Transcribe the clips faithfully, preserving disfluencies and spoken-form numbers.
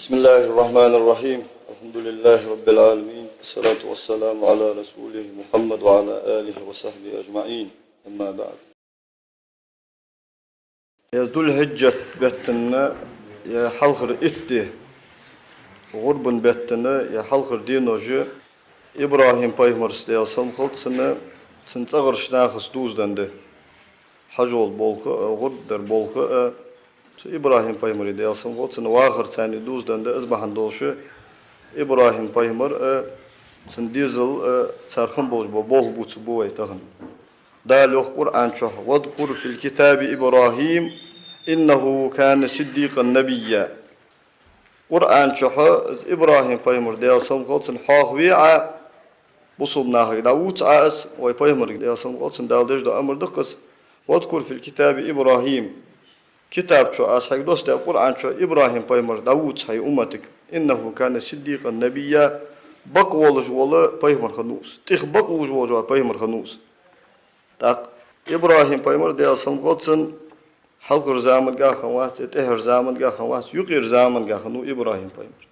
بسم الله الرحمن الرحيم. الحمد لله رب العالمين. الصلاة والسلام على رسوله محمد وعلى آله وصحبه أجمعين. أما بعد. Ер Зуль-Хьиджат бетта, ер хьалхара итт ди, гӀурбан бетта, ер хьалхара денош, ИбрахӀим пайхамарца, Даьла салам хилда цунна, цун цӀагӀарча нахаца дувзаденна да. Хьажол болх а, гӀурба дар болх а, цу ИбрахӀим пайхамара, Даьла салам хилда цунна, вахарца дувзаденна да. Из бахьан долаш ИбрахӀим пайхамар а, цун дезал а, цар хинна болаш бола болх бувцаргба вай тахан. Дала йоах Къуръан чу: «واذكر في الكتاب إبراهيم إنه كان صديقا نبيا». Къуръан чу из ИбрахӀим пайхамар, Даьла салам хилда цунна, хьоахаве Ӏа, бусалба нахага дӀадувца Ӏа из, вай пайхамарга, Даьла салам хилда цунна, Дала деш дола амар да-кх из: «واذكر في الكتاب إبراهيم». Китаб чу, аз хьога доссадаь Къуръан чу ИбрахӀим пайхамар дӀадувца хьай умматага. «إنه كان صديقا نبيا». Бакъ волаш вола пайхамар хиннав из. ТӀех бакъ лувш волаш вола пайхамар хиннав из. ТӀаккха ИбрахӀим пайхамар, Даьла салам хилда цунна, хьалхарча заманга хиннавац, тӀехьарча заманга хиннавац, юкъерча заманга хиннав ИбрахӀим пайхамар.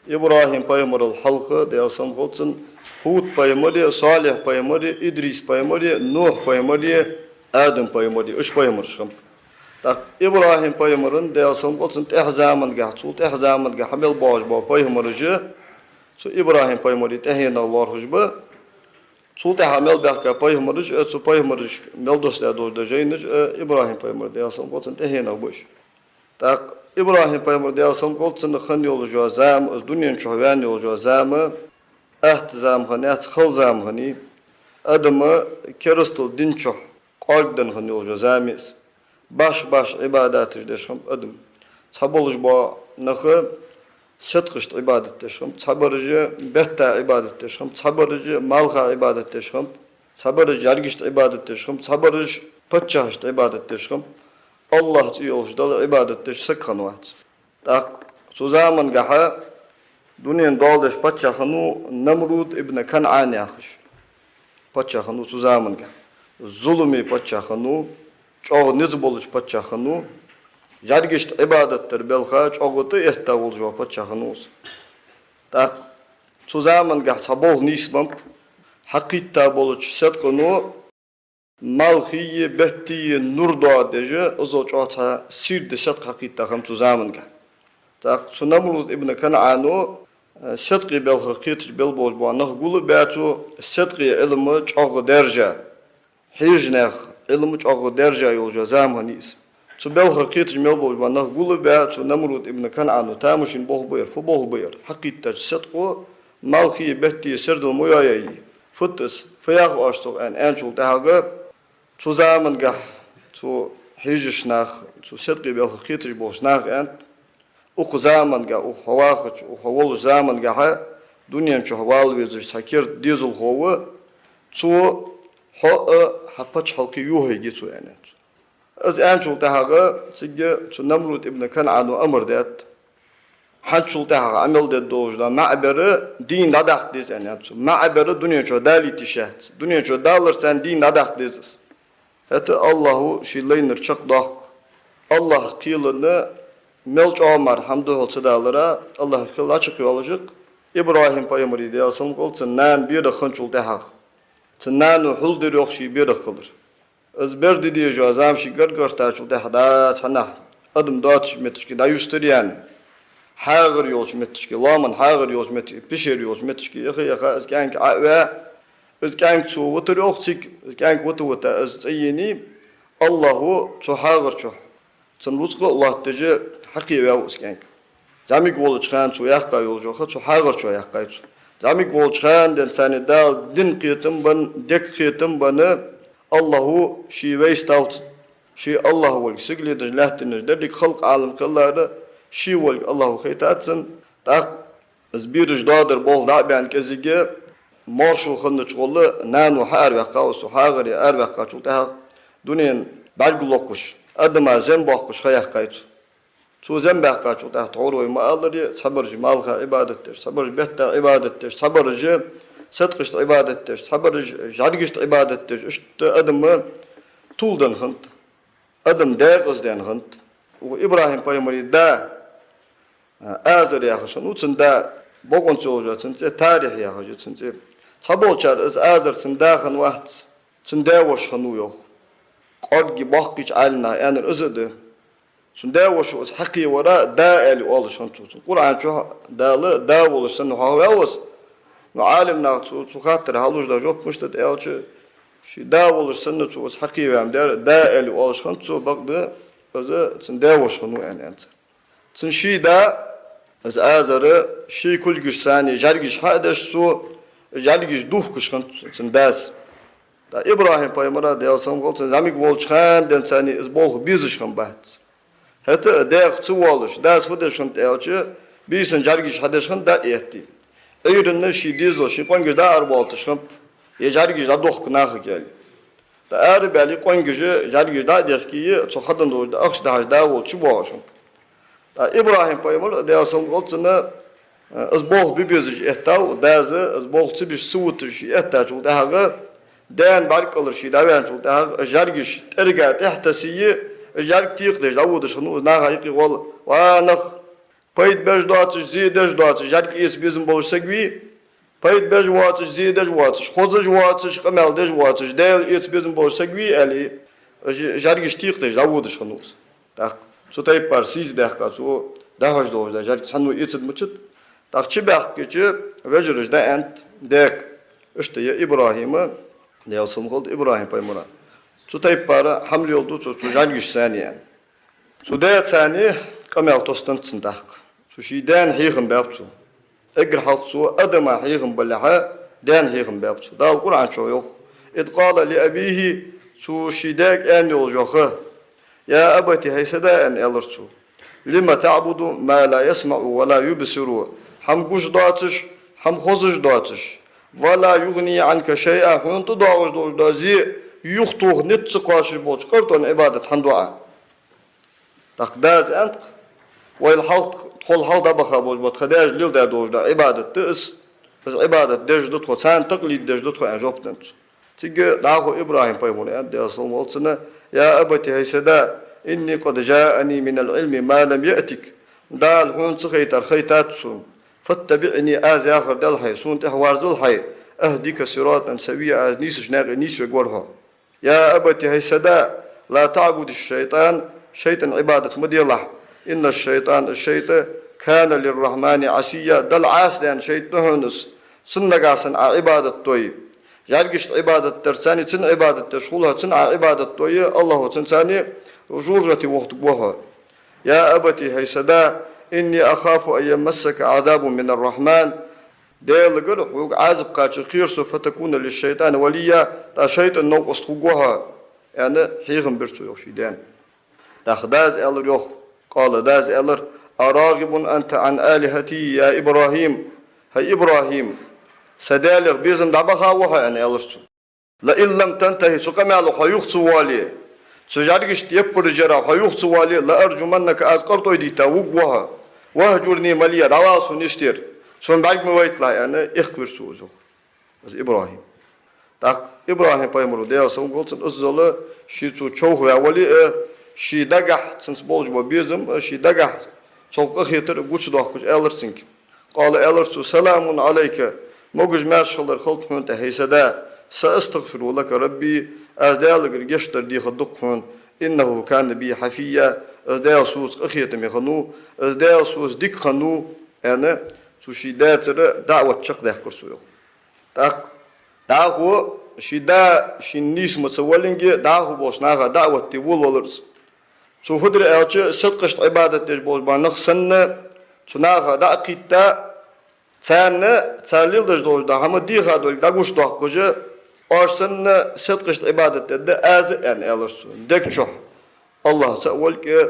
ИбрахӀим пайхамарал хьалха, Даьла салам хилда цунна, ХӀуд пайхамар а, Салихь пайхамар а, Идрис пайхамар а, Нухь пайхамар а, Адам пайхамар а, уж пайхамараш хиннаб. ТӀаккха ИбрахӀим пайхамара, Даьла салам хилда цунна, тӀехьа заманга, цул тӀехьа заманга мел боагӀаш бола пайхамараш а цу ИбрахӀим пайхамара тӀехьенах лоархӀаш ба. Цул тӀехьа мел баьхка пайхамараш а, цу пайхамарашка мел доссадаь дола жайнаш а ИбрахӀим пайхамара, Даьла салам хилда цунна, тӀехьенах ба уж. ТӀаккха ИбрахӀим пайхамар, Даьла салам хилда цунна, хинна йолаш йола зама, из дунен чу ваьнна йолаш йола зама атта зама хиннаяц, хала зама хиннай. Адам керастал дина чу кӀоаргаденна хинна йолаш йола зама я из. Башха-башха Ӏибадаташ деш хиннаб адам. Цхьаболаш бола нах седкъашта Ӏибадат деш хиннаб, цхьабараш бетта Ӏибадат деш хиннаб, цхьабараш малха Ӏибадат деш хиннаб, цхьабараш жӀаргашта Ӏибадат деш хиннаб, цхьабараш паччахьашта Ӏибадат деш хиннаб. АллахӀ цӀи йолаш Далла Ӏибадат деш саг хиннавац. ТӀаккха цу замангахьа дунен доал деш паччахь хиннав Намруд ибн КанӀан яхаш. Паччахь хиннав цу замангахь. Зуламе паччахь хиннав, чӀоагӀа низ болаш паччахь хиннав, жӀаргашта Ӏибадат дар белха чӀоагӀа тӀаэтта волаш вола паччахь хиннав из. ТӀаккха цу замангахь цхьа болх нийсбеннаб, хьакхийтта болча седкъано малхеи беттеи нур доадеш, иззал чӀоагӀа цхьа сийрда седкъа хьакхийтта хиннаб цу замангахь. ТӀаккха цу Намруд ибн КанӀано, э, седкъий белхах кхеташ мел болаш бола нах гул а баь, цо седкъий Ӏилма чӀоагӀа даьржа, хьежа наьха Ӏилма чӀоагӀа даьржа йолаш йола зама хиннай из. Цу белхах кхеташ мел болаш бола нах гул а баь, цу Намруд ибн КанӀано тамашийна болх баьб ер. Фу болх ба ер? Хьакхийттача седкъо малхеи беттеи сердал ма йоайий? Фуд из? Фу йоах оаш цох, аьнна, аьнначул тӀехьагӀа, цу замангахь цу хьежача наха, цу седкъий белхах кхеташ болча наха аьннад: укх замангахь, укх хьо вахача, укх хьо волча замангахьа дунен чу вала везаш цхьа керда дезалхо ва, цо хьо а, хьа паччахьалкхе а юхайийгад цо, аьннад цо. Из аьнначул тӀехьагӀа цига цу Намруд ибн КанӀано амар даьд: хӀанзчул тӀехьагӀа Ӏамал дергдолаш да маӀа бер дийна дӀадаккха деза, аьннад цо. МаӀа бер дунен чу далийта йиш яц. Дунен чу даларца дийна дӀадаккха деза из. ХӀаьта АллахӀа ший лайнар чакхдоаккх. АллахӀа кхелана мел чӀоагӀа мара хӀама духьал ца далара, АллахӀа кхел чакхйоалаш я-кх. ИбрахӀим пайхамара, Даьла салам хилда цунна, нана берах хинначул тӀехьагӀа, цун нано хьулдир йоах ший берах хилар. Из бер де дезаш йола зама шийга гаргагӀертачул тӀехьагӀа, цхьаннахьа адам доацача моттиге дӀаюстар а яьнна, хьагӀар йолча моттиге, лоаман хьагӀар йолча моттиге, пещера йолча моттиге яха-яха, из кӀаьнк Ӏо а ваь, из кӀаьнк цо витар йоах цига, из кӀаьнк вита-вита из цӀаенай, АллахӀа цу хьагӀар чу цун рузкъа а лоаттадеш хьакхеваьв из кӀаьнк. ЗӀамига волча хана цо яьккха йолаш йола ха цу хьагӀар чу яьккхай цо. ЗӀамига волча хана денз царна Дала дин кхетам бенна, дег кхетам бенна, АллахӀа ше вайстав цунна. Ше АллахӀ волга, сигале деш, лаьттанаш деррига халкъ, Ӏалам кхеллара ше волга АллахӀа хайтад цунна. ТӀаккха из бераш доадар болх дӀа а баьнна кӀезига, моаршо хиннача гӀолла нано хьаараваьккхав из, цу хьагӀаре араваьккхачул тӀехьагӀа дунен бӀарг локхаш, адама зем боаккхаш ха яьккхай цо. Цо зем баьккхачул тӀехьагӀа тхьовра вай ма аллара, цхьабараш малха Ӏибадат деш, цхьабараш бетта Ӏибадат деш, цхьабараш седкъашта Ӏибадат деш, цхьабараш жӀаргашта Ӏибадат деш, иштта адам тувладенна хиннад, адам декъаза даьнна хиннад. Укх ИбрахӀим пайхамара да Азар яхаш хиннав цун да, бокъонца йолаш я цун цӀи, Тарихь яхаш я цун цӀи. Цхьаболчар из Азар цун да хиннавац, цун даь-воша хиннав йоах. Къоргий боккхийча Ӏаьлимнаха аьннар из а да. Цун даь-воша из хьакхевара да аьле оалаш хиннад цо. Цун Къуръан чу Дала да волаш санна хьоахаваьв из. Но Ӏаьлимнаха цу, цу хаттара хьалуш да жоп мишта да аьлча, ший да волаш санна цо из хьакхеваьннадар да аьле оалаш хиннад цо, бакъда из цун даь-воша хиннав аьнна аьннад цар. Цун ший да, из Азар, ший кулгашца жӀаргаш хьа а деш цо, жӀаргаш дувхкаш хиннад цун дас. ТӀаккха ИбрахӀим пайхамара, Даьла салам хилда цунна, зӀамига волча хана денз из болх безаш хиннабац. ХӀаьта а даьх ца воалаш, дас фу деш хиннад аьлча, бийсан жӀаргаш хьадеш хиннад, дӀа а этте. Ӏуйранна ший дезал, ший къонгаш дӀаарабоалийташ хиннаб, е жӀаргаш дӀадохка нахага аьле. ТӀаккха арабаьле къонгаш, жӀаргаш дӀа а дехке, цу хьаденна долаш да ахча дахьаш да волча чубоагӀаш хиннаб. ТӀаккха ИбрахӀим пайхамар, Даьла салам хилда цунна, из болх бе безаш эттав, дас из болх ца беш, ца вуташ эттачул тӀехьагӀа, даьна бӀаргкъалара ше дӀаваьнначул тӀехьагӀа, жӀаргаш тӀерга тӀехьа тессе, жӀарг текхадеш дӀаводаш хиннав из наха юкъе гӀолла: «Ва нах, пайда беш доацаш, зе деш доацаш, жӀарг эца безам болаш саг вий? Пайда беш воацаш, зе деш воацаш, хозаш воацаш, къамаьл деш воацаш, Даьла эца безам болаш саг вий?» — аьле, ж-, жӀаргаш текхадеш дӀаводаш хиннав из. ТӀаккха цу тайпара сийсаз даьккха цо, дӀахьош долаш да жӀарг цхьанне эцаргдацар. ТӀаккха чубаьхкача вежарашта аьннад даьга: «Иштта я ИбрахӀим, Даьла салам хилда ИбрахӀим пайхамара, цу тайпара хӀама леладу цо цу жӀаргашца», — аьнна. Цу даьца къамаьл тоссандаь цун тӀаккха. Цу ший даьна хьехам баьб цо. Эггара хьалха цо адама хьехам балехьа, даьна хьехам баьб цо. Дала Къуръан чу йоах: «إذ قال لأبيه», цо ший даьга аьнна йолаш йоах: «يا أبت», хӀай са да, аьнна, аьлар цо. «لم تعبد ما لا يسمع ولا يبصر». ХӀама гуш доацаш, хӀама хозаш доацаш. «ولا يغني عنك شيئا», хьона тӀадоагӀаш долаш дола зе юхатоха низ ца кхоачаш болча къартона Ӏибадат хӀана ду Ӏа? ТӀаккха дас аьннад-кх: «Вай хьалха, тхол хьалха дӀабаха болаш бола тха даьша леладаь долаш да Ӏибадат да из. Из Ӏибадат деш да тхо, царна такълид деш да тхо», — аьнна жоп деннад цо. Цига дӀахо ИбрахӀим пайхамара аьннад, Даьла салам хилда цунна: «يا أبت», хӀай са да, «إني قد جاءني من العلم ما لم يأتك». Дала хьона ца хайтар хайтад сона. «فاتبعني», аз яхар дел хьо, сона тӀехьа верзал хьо, «أهدك صراطا سويا», аз нийсача наькъе нийсвергва хьо. «يا أبت», хӀай са да, «لا تعبد الشيطان», шайтӀан Ӏибадат ма делахь. «إن الشيطان», шайтӀа, «كان للرحمن عصيا», Далла Ӏаса даьнна шайтӀа да хьона из. Цунна нагахьа санна Ӏа Ӏибадат дой. ЖӀаргашта Ӏибадат дарца цунна Ӏибадат деш хул хьо, цунна Ӏа Ӏибадат дой, АллахӀо цунца жожагӀате вохийтаргва хьо. «يا أبت», хӀай са да, «إني أخاف أن يمسك عذاب من الرحمن». Даьлагара хьога Ӏазап кхачар кхер со, «فتكون للشيطان وليا», тӀаккха шайтӀан новкъост хургва хьо, аьнна, хьехам бир цо йоах ший даьна. ТӀаккха дас аьлар йоах, къала, дас аьлар: «أراغب أنت عن آلهتي يا إبراهيم». ХӀай ИбрахӀим, са Даьлах безам дӀабаха ва хьо, аьнна, аьлар цо. «لئن لم تنته», цу къамаьлах хьо юха ца воале, цу жӀаргашта яппараш ярах хьо юха ца воале, «لأرجمنك», аз къартӀой дийта вувргва хьо, «واهجرني مليا», дӀавала сона йистера, сона бӀарга ма вайталахь, аьнна, ихка вир цо из йоах, из ИбрахӀим. ТӀаккха ИбрахӀим пайхамара, Даьла салам хилда цунна, иззал ше цо човхаваь вале а, ший дагахьа цунца болаш бола безам а, ший дагахьа цох къахетар а гучадоаккхаш аьлар цунга. Къала, аьлар цо: «سلام عليك», могаш-маьрша хилар хилда хьона тӀа, хӀай са да, «سأستغفر لك ربي», аз Даьлагара гешт дар дехаргда-кх хьона, «إنه كان بي حفيا», из Даьла соца къахетаме хиннав, из Даьла соца дика хиннав, аьнна, цу ший даьцара даӀват чакхдаьккхар цо йоах. ТӀаккха дӀахо ший да шийна нийса ма ца валлинге, дӀахо болча наха даӀват де волавелар из. Цо фу дир аьлча, ситкъашта Ӏибадат деш болаш бола нах санна, цу наха дӀа а кхийтта, царна цар леладеш долаш дола хӀама дийха долга дӀагучадоаккхаш, оаш санна ситкъашта Ӏибадат дергда аз а, аьнна, аьлар цо. Дег чу АллахӀ цаӀ волга,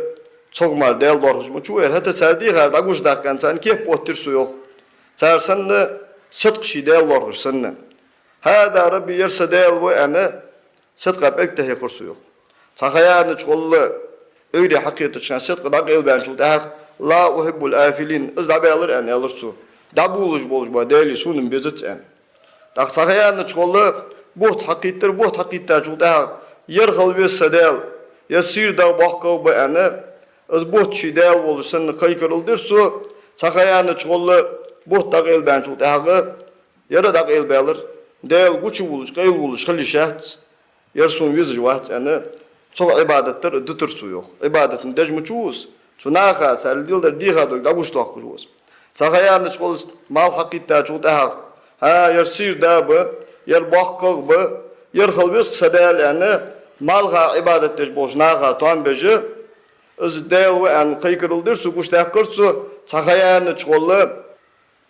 цогӀа мара Даьла лоархӀаш ма вий ер, хӀаьта цар дийхар дӀагучадаккха, аьнна, царна кеп оттадир цо йоах. Цар санна ситкъа ший Даьла лоархӀаш санна. «هذا ربي», ер са Даьла ва, аьнна, ситкъа пӀелг тӀахьекхар цо йоах. Цхьа ха яьннача гӀолла, Ӏуйре хьакхетача хана ситкъа дӀакъайлабаьнначул тӀехьагӀа: «لا أحب الآفلين», из дӀабаьлар, аьнна, аьлар цо. ДӀаболалуш болаш бола Даьлий сона безац, аьнна. ТӀаккха цхьа ха яьннача гӀолла бутт хьакхийттар, бутт хьакхийттачул тӀехьагӀа: «Ер хила веза са Даьла, ер сийрда боккхагӀа ба», аьнна, из бутт ший Даьла волаш санна кхайкарал дир цо, Цхьа ха яьннача гӀолла бутт дӀакъайлабаьнначул тӀехьагӀа, ер а дӀакъайлабаьлар, Даьла гучавоалаш, къайлавоалаш хила йиш яц, ер сона везаш вац аьнна, цох Ӏибадат дар а дитар цо, йоах. Ӏибадатна деш ма ва из, цу наха, цар леладер дийха долга дӀагучадоаккхаш ва из. Цхьа ха яьннача гӀолла малх хьакхийттачул тӀехьагӀа, хӀа, ер сийрда ба, ер боккхагӀа ба, ер хила веза-кх са Даьла аьнна, малха Ӏибадат деш болча наха тоам беш, из Даьла ва аьнна кхайкарал дир цо, гучадаьккхар цо, цхьа ха яьннача гӀолла,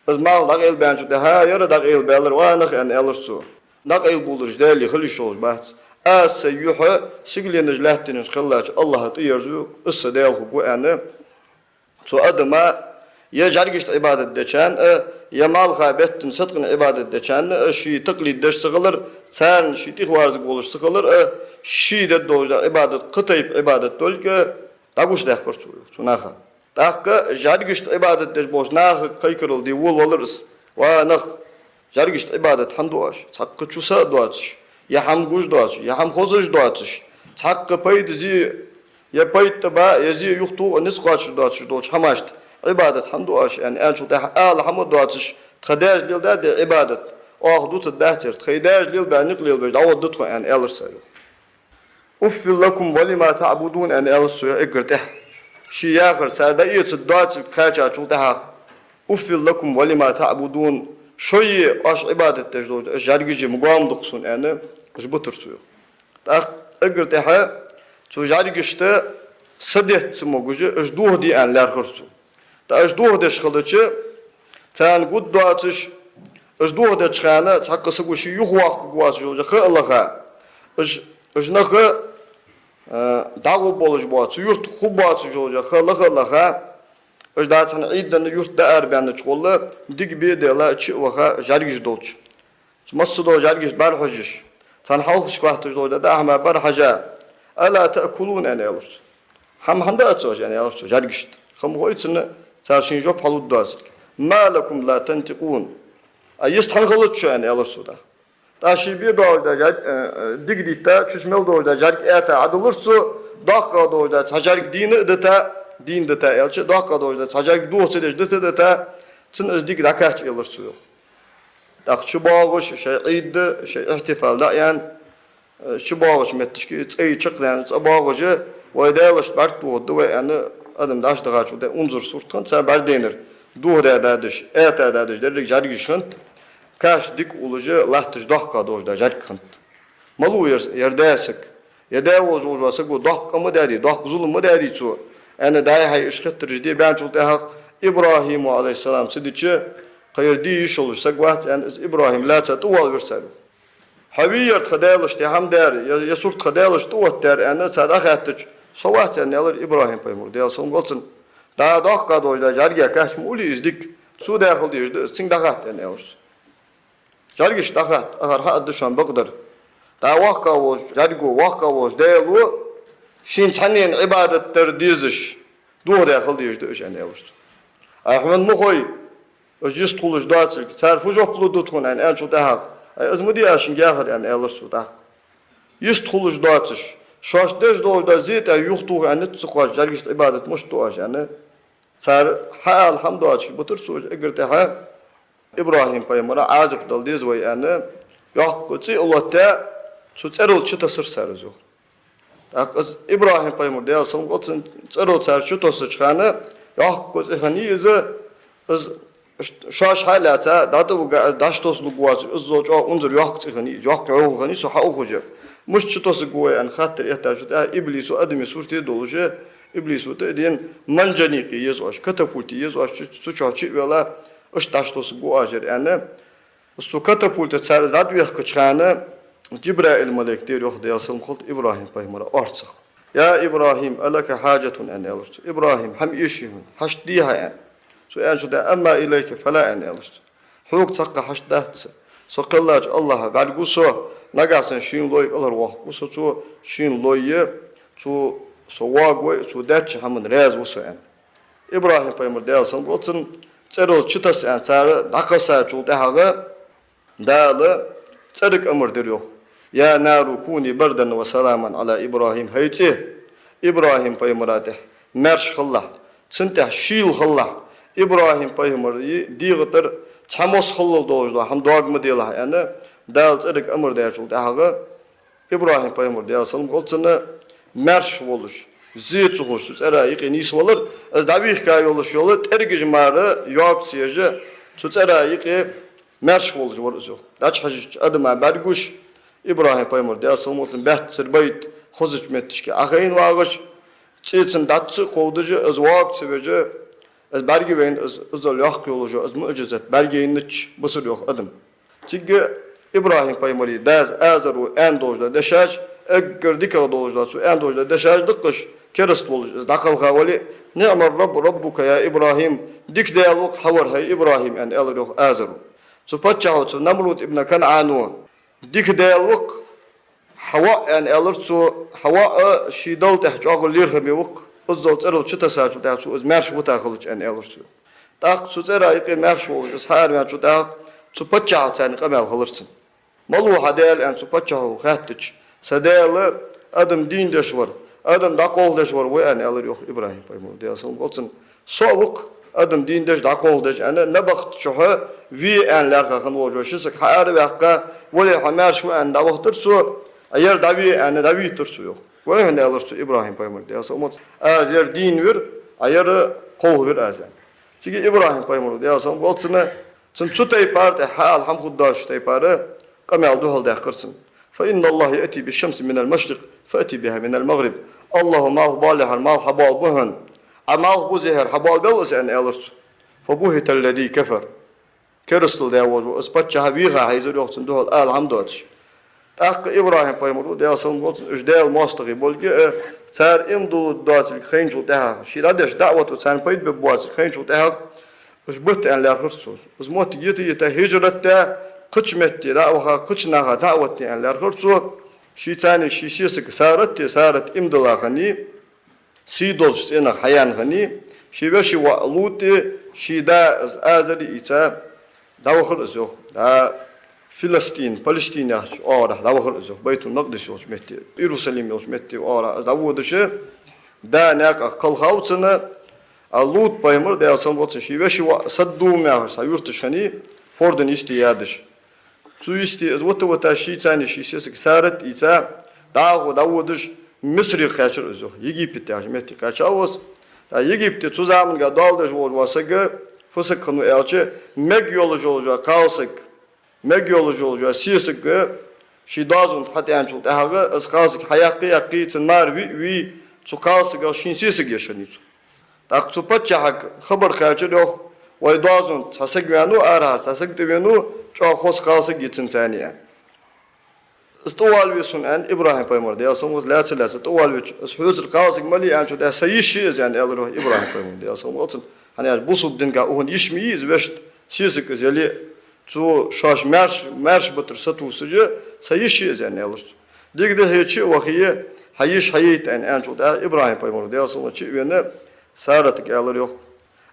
из малх дӀакъайлабаьнначул тӀехьагӀа, ер а дӀакъайлабаьлар, ва нах, аьнна, аьлар цо. ДӀакъайлабоалараш Даьлий хила йиш йолаш бац. Аз сай юхь сигаленаш лаьттанаш кхеллача АллахӀа тӀаерзаю, из са Даьла хургва аьнна, цу адама, е жӀаргашта Ӏибадат дечарна а, е малха беттан садкъан Ӏибадат дечарна а, ший такълид деш ца хилар, царна ший тӀехварзаргволаш ца хилар а, ший дергдолаш да Ӏибадат, кхы тайпа Ӏибадат долга а дӀагучадаьккхар цо, цу наха. ТӀаккха жӀаргашта Ӏибадат деш болча нахага кхайкарал де волавелар из. Ва нах, жӀаргашта Ӏибадат хӀана ду оаш? Цхьаккха чу са а доацаш, е хӀама гуш доацаш, е хӀама хозаш доацаш, цхьаккха пайда зе, е пайда тӀаба, е зе юхатоха низ кхоачаш доацаш долча хӀамашта Ӏибадат хӀана ду оаш аьнна, аьнначул тӀехьагӀа ала хӀама доацаш, тха даьша леладаь да Ӏибадат, оаха дутаргдацар, тхоай даьша лелабаь никъ лелабеш дӀагӀоргда тхо аьнна, аьлар цар. «أفٍّ لكم ولم تعبدون», аьнна, аьлар цо эггара тӀехьа. Ший яхар цар дӀаэцаргдоацилга кхаьчачул тӀехьагӀа: «أفٍّ لكم ولم تعبدون», шои оаш Ӏибадат деш долча жӀаргаши ма гоама да-кх сона аьнна, уж битар цо, йоах. ТӀаккха эггара тӀехьа цу жӀаргашта са детта ца могаш, уж дохаде аьнна лаьрхӀар цо. ТӀаккха уж дохадеш хилча, царна гургдоацаш, уж дохадеча хана цхьаккха саго ший юхавоаккхаргвоацаш йолча ха а лаха, уж, уж нах, а, дӀагӀоргболаш боаца, цу юрта хургбоацаш йолча ха лаха а лаха, уж дӀа цхьан Ӏийда юрта дӀаарабаьннача гӀолла, дика бе а дела, чу а ваха, жӀаргаш долча, цу массадола жӀаргашта бӀарахьежаш, царна хьалхашка латташ долча дӀа-хьа мара бӀарахьежа: «ألا تأكلون», аьнна, аьлар цо. «ХӀама хӀана дац оаш?» аьнна, аьлар цо жӀаргашта. Хама хой цунна, цар шийна жоп хьалургдоацилга. «ما لكم لا تنطقون». А йист хӀана хилац шун, аьнна, аьлар цо тӀаккха. ТӀаккха ший бе доагӀаш да жӀарг, э, э, дика дитта, чу мел доагӀаш да жӀарг аьта Ӏодиллар цо, доккха доагӀаш да цхьа жӀарг дийна а дита, дийна дита аьлча, доккха доагӀаш да цхьа жӀарг доха ца деш дита а дита, цунна из дика дӀакхаьча, аьлар цо, йоах. ТӀаккха чубоагӀаш, шоай Ӏийд, шоай ихтифал дӀааьнна, э, чубоагӀача метташка цӀай чакхдаьнна, цӀабоагӀаш, вай Даьлашта бӀаргтохаргда вай аьнна, адам дӀачудахачул тӀехьа унзара сурт хиннад цар бӀаргадайнар. Дохадаь дадаш, аьта дадаш деррига жӀаргаш хиннад, каш дика уллаш латташ доккха доагӀаш да жӀарг хиннад. Малув ер, ер даь саг? Ер даь волаш вола саго доккха къа ма даьдий, доккха зулам ма даьдий цо, аьнна, даьй-хьай уж хеттараш де баьнначул тӀехьагӀа ИбрахӀима, Ӏалайхи ссалам, ца дича, кхы ер де йиш йолаш саг вац аьнна, из ИбрахӀим лаьца тӀавоалавир цар. «Хьо вий ер тха Даьлашта хӀама даьр, е, е сурт тха Даьлашта тӀаоттадаьр?» аьнна, цар дӀахаьттача, «Со вац», аьнна, аьлар ИбрахӀим пайхамара, Даьла салам хилда цунна. «ДӀа доккха доагӀаш да жӀарг кхаьча ма уллий из дика, цо даь хила дезаш да из, цунга дӀахатта», аьнна, аьлар цо. ЖӀаргашта дӀахатта, ахар хьа а да шоана бакъдар. ДӀа воккха волча жӀарго, воккха волча Даьло шийна цхьаннена Ӏибадат дар дезаш, дохадаь хила дезаш да уж, аьнна, аьлар цо. Ай, хьона ма хой, уж йистхулаш доацилга, цар фу жоп лургда тхона, аьнна, аьнначул тӀехьагӀа, ай, из ма дий аз шуга яхар, аьнна, аьлар цо тӀаккха. Йистхулаш доацаш, шоашта деш долаш да зе тӀа юхатоха аьнна низ ца кхоачаш жӀаргашта Ӏибадат мишта ду оаш аьнна, цар хьаала хӀама доацаш битар цо уж эггара тӀехьа. ИбрахӀим пайхамара Ӏазап дала деза вай аьнна, йоккха цӀи а лоттаяь, цу цӀерал чутассар цар из, йоах. ТӀаккха из ИбрахӀим пайхамар, Даьла салам хилда цунна, цӀерал цар чутоссача хана, йоккха цӀи хиннай из, из шоаш хьа а лаьца, дӀатӀавига, из дӀачутоссалургвоацаш, иззал чӀоагӀа унзара йоккха цӀи хиннай из, йоккха йӀовхал хиннай цо хьаухаш. Мишта чутоссаргва вай аьнна хаттар эттачул тӀехьагӀа, иблисо, адама сурте долаш, иблисо тӀа а дена, манжаникъ еза оаш, катапульт еза оаш, цу, цу чу чу а вела, иштта дӀачутоссаргва оаш ер аьнна, цу катапульта цар из дӀатӀавехкача хана, Джибраил малайк тӀера йоах, Даьла салам хилда цунна, ИбрахӀим пайхамара орцах: «يا إبراهيم، ألك حاجة؟» аьнна, аьлар цо. ИбрахӀим, хӀама эший хьона, хьашт дий хьа аьнна. Цо аьнначул тӀехьагӀа: «أما إليك فلا», аьнна, аьлар цо. Хьога цхьаккха хьашт дац са. Со кхеллача АллахӀа бӀаргагу со, нагахьа санна шийна лой кӀалхарвоаккхаргва со цо, шийна лой, цо со воагавой, цо даьча хӀаман раьза ва со, аьнна. ИбрахӀим пайхамар, Даьла салам хилда цунна, цӀерал чутасс аьнна цар дӀакхессачул тӀехьагӀа, Дала цӀерга амар дир, йоах: «يا نار كوني بردا وسلاما على إبراهيم». ХӀай цӀи, ИбрахӀим пайхамара тӀа маьрша хилалахь, цунна тӀа шийла хилалахь, ИбрахӀим пайхамара дегӀа тӀара цхьа мос хиллал долаш дола хӀама доаг ма делахь, аьнна, Дала цӀерага амар даьчул тӀехьагӀа, ИбрахӀим пайхамар, Даьла салам хилда цунна, маьрша волаш, зе ца ховш, цу цӀера юкъе нийсвелар, из дӀавийхка йолаш йола тӀергаш мара йоаг ца еш, цу цӀера юкъе маьрша волаш вар из, йоах. ДӀачухьежача адама бӀаргагуш, ИбрахӀим пайхамар, Даьла салам хилда цунна, баьццара байта хозача метташка Ӏохайна вагӀаш, цӀи цун дӀа ца кховдаш, из воаг ца веш, из бӀаргавайна, из, иззал йоккха йолаш йола из муӀжизат бӀаргаяйнача бисар, йоах, адам. Цига ИбрахӀим пайхамара дас Азара аьнна долаш дола дешаш, эггара дикагӀа долаш дола, цо аьнна долаш дола дешаш да-кх уж, кераста волаш из дӀакхелха вале а: «نعم الرب ربك يا إبراهيم», дика Даьла ва-кх хьа вар, хӀай ИбрахӀим, аьнна, аьлар, йоах, Азара. Цу паччахьо, цу Намруд ибн КанӀано: «Дика Даьла ва-кх хьа воӀ», аьнна, аьлар цо, хьа воӀ ший Далла тӀехьа чӀоагӀа лерхӀаме ва-кх, иззал цӀерал чутассачул тӀехьагӀа цо из маьрша вита хилча, аьнна, аьлар цо. ТӀаккха цу цӀера юкъе маьрша волаш из хьаараваьнначул тӀехьагӀа цу паччахьа царна къамаьл хилар цунна. «Малув хьа Даьла?» аьнна, цу паччахьо хаьттача, «Са Даьла адам дийна деш вар, адам дӀакхалхадеш вар ва», аьнна, аьлар, йоах, ИбрахӀим пайхамара, Даьла салам хилда цунна. «Со а ва-кх адам дийна деш, дӀакхалхадеш», аьнна, набахтачухьа ве аьнна лаьрхӀа хинна волаш вола ши саг хьаараваьккха, «Вале, хьо маьрша ва», аьнна, дӀавахийтар цо, «Ӏа ер дӀаве», аьнна, дӀавийтар цо, йоах. «Вайхьа», аьлар цо ИбрахӀим пайхамарга, Даьла салам хилда цунна, «аз ер дийна вир, Ӏа ер кхалхавир аз», аьнна. Цига ИбрахӀим пайхамара, Даьла салам хилда цунна, цунна цу тайпара тӀехьа хьаала хӀама хургдоацача тайпара къамаьл духьалдаьккхар цунна: «فإن الله يأتي بالشمس من المشرق فأت بها من المغرب». АллахӀа малхбоалехьара малх хьабоалабу хьона, Ӏа малхбузехьара хьабоалабаьб из, аьнна, аьлар цо. «فبهت الذي كفر». Керастал даь волаш вола из паччахь вийха хьийзар, йоах, цунна духьала ала хӀама доацаш. ТӀаккха ИбрахӀим пайхамара, Даьла салам хилда цунна, уж Даьла моастагӀий болга а, цар иман дулларгдоацилга хайначул тӀехьагӀа, ше дӀадеш даӀвато царна пайда бергбоацилга хайначул тӀехьагӀа, уж бита аьнна лаьрхӀар цо. Из моттиг йита-йита, хӀижрат даь, кхыча метте дӀа а ваха, кхыча наха даӀват де аьнна лаьрхӀар цо. Шийца цхьана ший сесаг Сарат, Сарат иман дилла хиннай, сий долча цӀенах хьаяьнна хиннай, ший веший воӀ ЛутӀи, ший да из Азари ийца дӀавахар из, йоах. ДӀа Филастин, Палестин яхача оагӀорахьа дӀавахар из, йоах, Байтул-Макъдис йолча метте, Иерусалим йолча метте оагӀорахьа из дӀаводаш, да наькъах кхелхав цунна, а ЛутӀ пайхамар, Даьла салам хилда цунна, ший веший воӀ Саддум яхаш цхьа юрташ хиннай, форда йисте ядаш. Цу йисте из вита-вита шийца цхьана ший сесаг Сарат ийца, дӀахо дӀаводаш, Мисре кхаьчар из, йоах, Египет яхача метте кхаьчав из. ТӀаккха Египте цу заманга доал деш волаш вола саг фу саг хиннав аьлча, мег йолаш йола кхалсаг, мег йолаш йола сесаг ший доазон тӀа хьатӀаьхьачул тӀехьагӀа, из кхалсаг хьаяккхе а яккхе, цун мара ве а ве, цу кхалсагах ший сесаг еш хиннай цо. ТӀаккха цу паччахьага хабар кхаьчар, йоах: «Вай доазон тӀа цхьа саг ваьннав, арахьара цхьа саг тӀавенав, чӀоагӀа хоза кхалсаг я цунца», аьнна. «Из тӀавоалаве сона», аьнна, ИбрахӀим пайхамара, Даьла салам хилда цунна, лаьца-лаьца тӀавоалавича, «Из хьоцара кхалсаг малий?» аьнначул тӀехьагӀа, «Са йиша я из», аьнна, аьлар, йоах, ИбрахӀим пайхамара, Даьла салам хилда цунна. ХӀана аьлча бусалба динга укхун йиша ма йий из, вешта сесаг из яле а, цо шоаш маьрша, маьрша битар сатувсаш, «Са йиша я из», аьнна, аьлар цо. «Дика да, хӀета чу а вахе, хьа йиша хьаяйта», аьнна, аьнначул тӀехьагӀа ИбрахӀим пайхамар, Даьла салам хилда цунна, чу а вена, Саратага аьлар, йоах: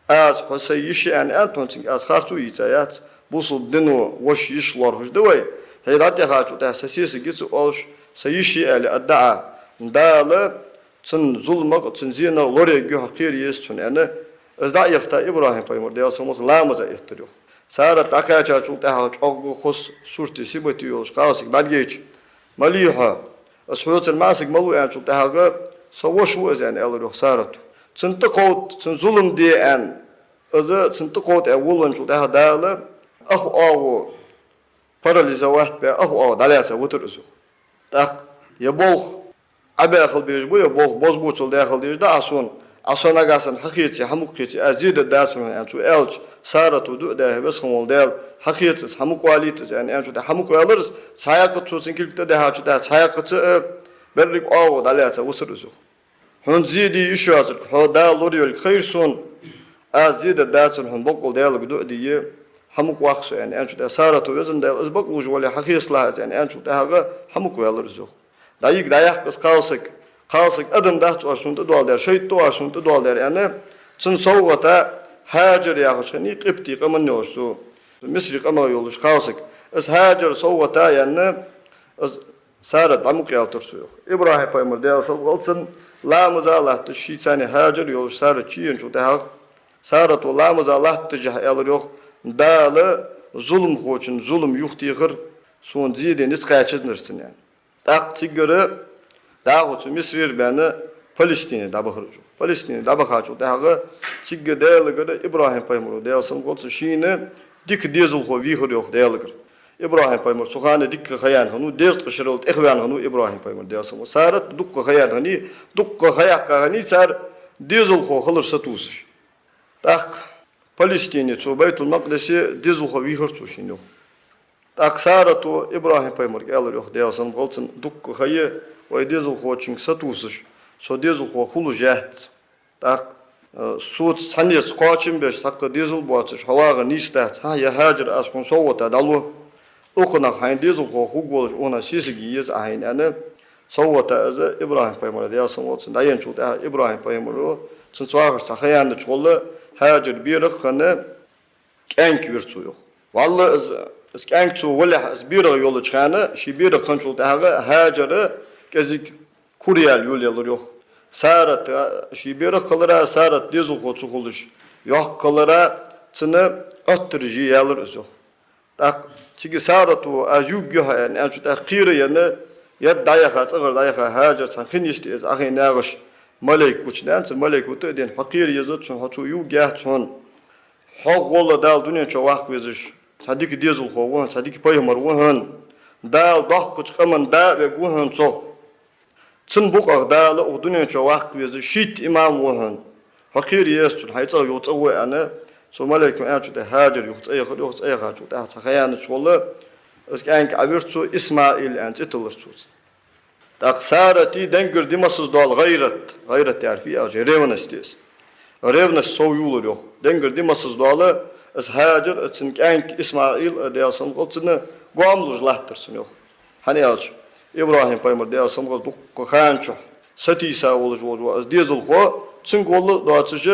«Аз хьо са йиша я аьнна аьннад хьона, цунга аз харцо а йийца яц, бусалба дино воша йиша лоархӀаш да вай, хье дӀатӀехачул тӀехьагӀа са сесаг я ца оалаш, са йиша я аьле аргда Ӏа. Дала цун зуламах а, цун зенах а лораергья хьо, кхера еза цунна», аьнна, из дӀа а яхийта, ИбрахӀим пайхамар, Даьла салам хилда цунна, ламаза эттар, йоах. Сарат дӀакхаьчачул тӀехьагӀа чӀоагӀа хоза сурти, сибати йолаш кхалсаг бӀаргайча: «Малий хьо? Из хьоцара маьрсаг малув?» аьнначул тӀехьагӀа: «Са воша ва из», аьнна, аьлар, йоах, Сарата. «Цунна тӀакховда, цунна зулам де», аьнна, из цунна тӀакховда аьнна волавенначул тӀехьагӀа Дала ах оагӀув парализовать баь, ах оагӀув дӀалаьца витар из, йоах. ТӀаккха: «Ер болх Ӏа баь хила безаш ба, ер болх бозбуунцал даь хила дезаш да Ӏа сона, Ӏа со нагахьа санна хьахеце, хьамукъа хеце, аз зе дергдацар хьона», аьнна, цо аьлча, Сарата дуӀа даь: «Веза хинна вола Даьла, хьахеца из, хьамукъавалийта из», аьнна, аьнначул тӀехьагӀа хьамукъаваьлар из, цхьаькха а цо цун кулг тӀадихьачул тӀехьагӀа цхьаькха а берригаш оагӀув дӀалаьца висар из, йоах. «Хьона зе де йиш йоацилга хьо Дала лорайолга хайра сона, аз зе дергдацар хьона, боккъала Даьлага дуӀа де, хьамукъаваккха со», аьнна, аьнначул тӀехьагӀа Сарата: «Веза Даьла, из бакълувш вале, хьахецалахь из», аьнна, аьнначул тӀехьагӀа хьамукъаваьлар из, йоах. ДӀайига дӀаяккха из кхалсаг. «Кхалсаг адам дац оаш сона тӀадоаладаьр, шайтӀа да оаш сона тӀадоаладаьр», аьнна, цунна совгӀата Хьажар яхаш хиннай, къибтий къаман йолаш, цу Мисри къаман йолаш кхалсаг. Из Хьажар совгӀата а яьнна, из Сарат дӀамукъаяьлар цо, йоах. ИбрахӀим пайхамар, Даьла салам хилда цунна, ламаза а латташ, шийца цхьана Хьажар йолаш Сарат чуеначул тӀехьагӀа, Сарата ламаза латташехь аьлар йоах: «Дала зуламхочун зулам юхатехар, сона зе де низ кхаьчанзар цунна», — аьнна. ТӀаккха цигара дӀахо цу Мисрера баьнна Палестине дӀабахар уж. Палестине дӀабахачул тӀехьагӀа цигга Даьлагара ИбрахӀим пайхамара, Даьла салам хилда цунна, шийна дика дезалхо вийхар йоах Даьлагара. ИбрахӀим пайхамар цу хана дикка ха яьнна хиннав, дезткъа шерал тӀехваьнна хиннав ИбрахӀим пайхамар, Даьла салам хилда цунна. Сарат дуккха ха яьнна хиннай, дуккха ха яьккха хиннай цар дезалхо хилар сатувсаш. ТӀаккха Палестине, цу Байтул-Макъдисе дезалхо вийхар цо шийна йоах. ТӀаккха Сарата ИбрахӀим пайхамарга аьлар йоах, Даьла салам хилда цунна: «Дуккха ха я, вай дезалхочунга сатувсаш, со дезалхо хулаш яц. ТӀаккха, э, соца цхьаннеца кхоачам беш, цхьаккха дезал боацаш хьо вагӀар нийса дац. ХӀа, я Хьаджар аз хьона совгӀата дӀалу. Укханах хьайна дезалхо хургволаш, укханах сесаг е еза Ӏа хьайна», — аьнна, совгӀата из ИбрахӀим пайхамара, Даьла салам хилда цунна, дӀаенначул тӀехьагӀа ИбрахӀим пайхамара цунца вахар цхьа ха яьннача гӀолла Хьаджар берах хинна кӀаьнк вир цо йоах. ВаллахӀи, из, из кӀаьнк цо валехь, из берах йолча хана, ший берах хинначул тӀехьагӀа Хьаджара кӀезига кура яьлла йолаелар йоах. Сарат, а, ший берах хилара, Сарат дезалхо ца хулаш йоккха хилара, цунна оттараш е яьлар из йоах. ТӀаккха цига Сарата: «Аз ювргва хьо», — аьнна, аьнначул тӀехьагӀа кхера а енна, ядда дӀаяха, цӀагӀара дӀаяха Хьаджар, цхьан хин йисте из Ӏохайна нагӀаш малейк гучадаьнна, цу малейко тӀа а даьнна: «Хьо кхера еза, цунна хьо цо ювргьяц хьона. Хьох гӀолла Дала дунен чу ваккха везаш цхьа дика дезалхо ва хьона, цхьа дика пайхамар ва хьона. Дала доккхача къаман да а вергва хьона цох. Цун букъах Дала укх дунен чу ваккха везаш шийтта имам ва хьона. Хьо кхера еза цунна, хьай цӀагӀа юха цӀа гӀо», — аьнна, цу малейко аьнначул тӀехьагӀа Хьаджар юха цӀа яхар йоах. ЦӀа яхачул тӀехьагӀа цхьа ха яьннача гӀолла из кӀаьнк Ӏовир цо, ИсмаӀил аьнна цӀи тиллар цунца. ТӀаккха Сарата денгара димассаза дола гӀайрат, гӀайрат яхар фу яхилга да, ревность я из. Ревность совйоалар йоах. Денгара димассаза дола из Хьаджар а, цун кӀаьнк ИсмаӀил а, Даьла салам хилда цунна, гоама луш латтар цунна йоах. ХӀана аьлча ИбрахӀим пайхамар, Даьла салам хилда цунна, дуккха хана чухь сатийса волаш вола из дезалхо, цунга гӀолла доацаш,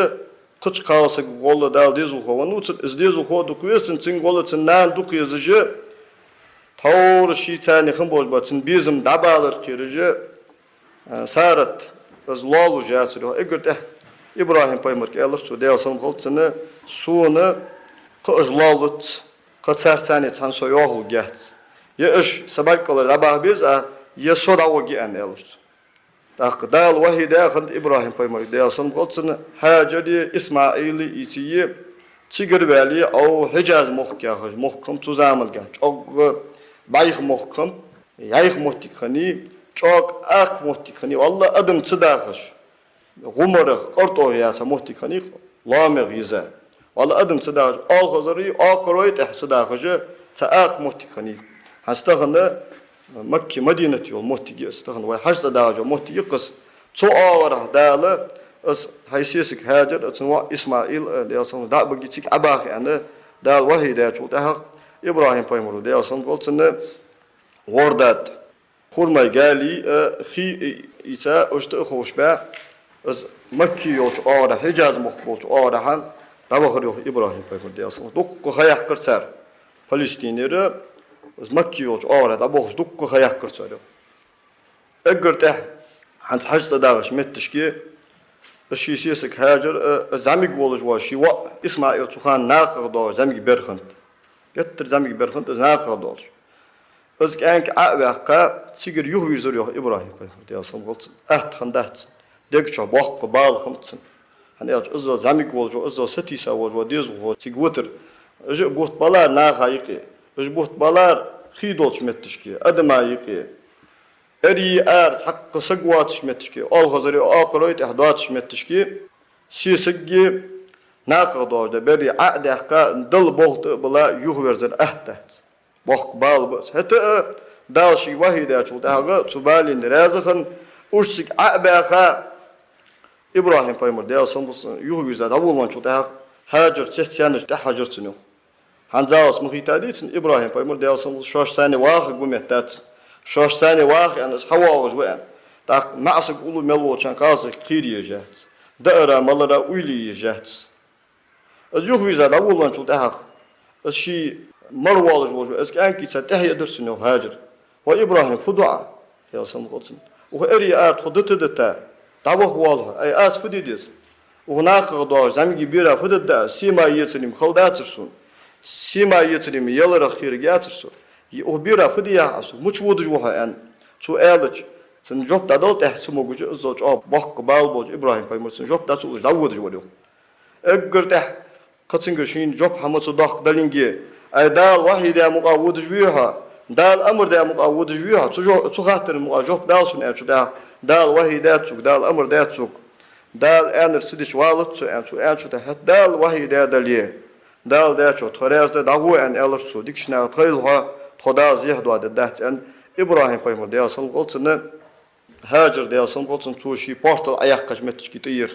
кхыча кхалсага гӀолла Дала дезалхо веннав цунна, из дезалхо дукха веза цунна, цунга гӀолла цун нана дукха езаш, тхьовра ший царна хинна болаш бола цун безам дӀабалар кхераш, а, Сарат из лоаллаш яцар йоах. Эггара тӀехьа ИбрахӀим пайхамарга аьлар цо, Даьла салам хилда цунна: «Сона кхы уж лоаллац, кхы царца цхьана со йоахалургьяц. Я уж са бӀарга кӀалара дӀабаха беза Ӏа, я со дӀагӀоргья», — аьнна, аьлар цо. ТӀаккха Дала вахьи даь хиннад ИбрахӀим пайхамарга, Даьла салам хилда цунна: «Хьаджари ИсмаӀили ийце, цигара ваьле, Ӏо Хьиджаз мохк яхаш мохк хиннаб цу заманга, чӀоагӀа бӀайха мохк хиннаб, йӀайха моттиг хиннай, чӀоагӀа акха моттиг хиннай, валлахӀи, адам ца дахаш, гӀумарах, къартох яь цхьа моттиг хиннай, лоамегӀа еза. ВаллахӀи, адам ца дахаш, оалхазарий, оакхарой тӀехьа ца дахаш, цхьа акха моттиг хиннай. ХӀанз тахан Макки, Мадинат йола моттиг я из, тахан вай хьажцӀа дагӀаш йола моттиг я-кх из. Цу оагӀорахьа Дала из хьай сесаг Хьаджар а, цун воӀ ИсмаӀил а, Даьла салам хилда цунна, дӀа а бигий, цига Ӏобаха», — аьнна, Дала вахьи даьчул тӀехьагӀа ИбрахӀим пайхамара, Даьла салам хилда цунна, ворда тӀа хурмай гали а, хий а ийца, уж тӀа а ховшабаь, из Макки йолча оагӀорахьа, Хьиджаз мохк болча оагӀорахьа дӀавахар йоах ИбрахӀим пайхамар, Даьла салам хилда цунна. Дуккха ха яьккхар цар Палестинера, из Макки йолча оагӀорахьа дӀабохаш дуккха ха яьккхар цар йоах. Эггара тӀехьа, хӀанз хьажцӀа дагӀача метташка, из ший сесаг Хьаджар а, из зӀамига волаш вола ший воӀ ИсмаӀил цу хана накхагӀа долаш зӀамига бер хиннад. Геттара зӀамига бер хиннад из накхагӀа долаш. Из кӀаьнк Ӏо а ваьккха, цигара юхавийрзар йоах ИбрахӀим пайхамар, Даьла салам хилда цунна. Атта хиннадац цун. Дега чу боккха бала хиннаб цун. ХӀана аьлча иззал зӀамига волаш вола, иззал сатийса волаш вола дезалхо цига витар. Уж а бутт балар наха юкъе. Уж бутт балар хий долча метташка, адама юкъе. Эрий, ара цхьаккха саг воацача метташка, оалхазарий, оакхарой тӀехьа доацача метташка, сесаги накхагӀа долаш да берри Ӏо а даьккха, Далла болх тӀа а билле, юхаверзар атта дац. Боккха бала ба из. ХӀаьта а Дала шийга вахьи даьчул тӀехьагӀа, цу балийна раьза хинна, уж цига Ӏо а баьха, ИбрахӀим пайхамар, Даьла салам хилда цунна, юхавийрза дӀаволавенначул тӀехьагӀа, Хьаджар цецъяьннача тӀехьа хьажар цунна йоах. ХӀанзалца ма хийтадий цунна ИбрахӀим пайхамар, Даьла салам хилда цунна, шоашца цхьана ваха гу меттадац цунна. Шоашца цхьана ваха аьнна, из хьавоагӀаш ва аьнна. ТӀаккха маӀа саг уллув мел волча хана кхалсага кхера езаш яц. Даара, малара уйла е езаш яц. Из юхавийрза дӀаволавенначул тӀехьагӀа, из ший мара воаллаш волаш ва, из кӀаьнк ийца тӀехьа ядар цунна йоах Хьаджар. «Ва ИбрахӀим, фу ду Ӏа?» — Даьла салам хилда цунна. «Укх эрий, ара тхо дита-дита, дӀаваха воалл хьо. Ай, аз фу де деза? Укх накхагӀа доагӀаш зӀамига бера фу дергда аз, сий мара ецаре-м хала дацар сона. Сий мара ецаре-м яларах хераг яцар сона. Е укх бера фу де яхь аз, мича водаш ва хьо, аьнна. Цо аьлча, цунна жоп дӀадала тӀехьа ца могаш, иззал чӀоагӀа боккха бала болча ИбрахӀим пайхамара цунна жоп дӀа ца луш, дӀаводаш вар йоах. Эггара тӀехьа кхы цунгара шийна жоп хӀама ца доаккх далинге, ай, Дала вахьи даь мукъагӀа водаш вий хьо, Дала амар даь мукъагӀа водаш вий хьо, цу жо-, цу хаттара мукъагӀа жоп дала сона, аьнна, чу тӀехьа, Дала вахьи даьд сога, Дала амар даьд сога. Дала аьннар ца дича валац со, аьнна, цо аьнна, чу тӀехьа, хӀаьта Дала вахьи даь дале, Дала даьчох тхо раьза да, дӀагӀо, аьнна, аьлар цо, дикача наха тхайла хьо, тхо Дала зехьа доадергдац, аьнна, ИбрахӀим пайхамар, Даьла салам хилда цунна, ХӀажар, Даьла салам хилда цунна, цо ший портал Ӏояьккхача моттигашка тӀаера.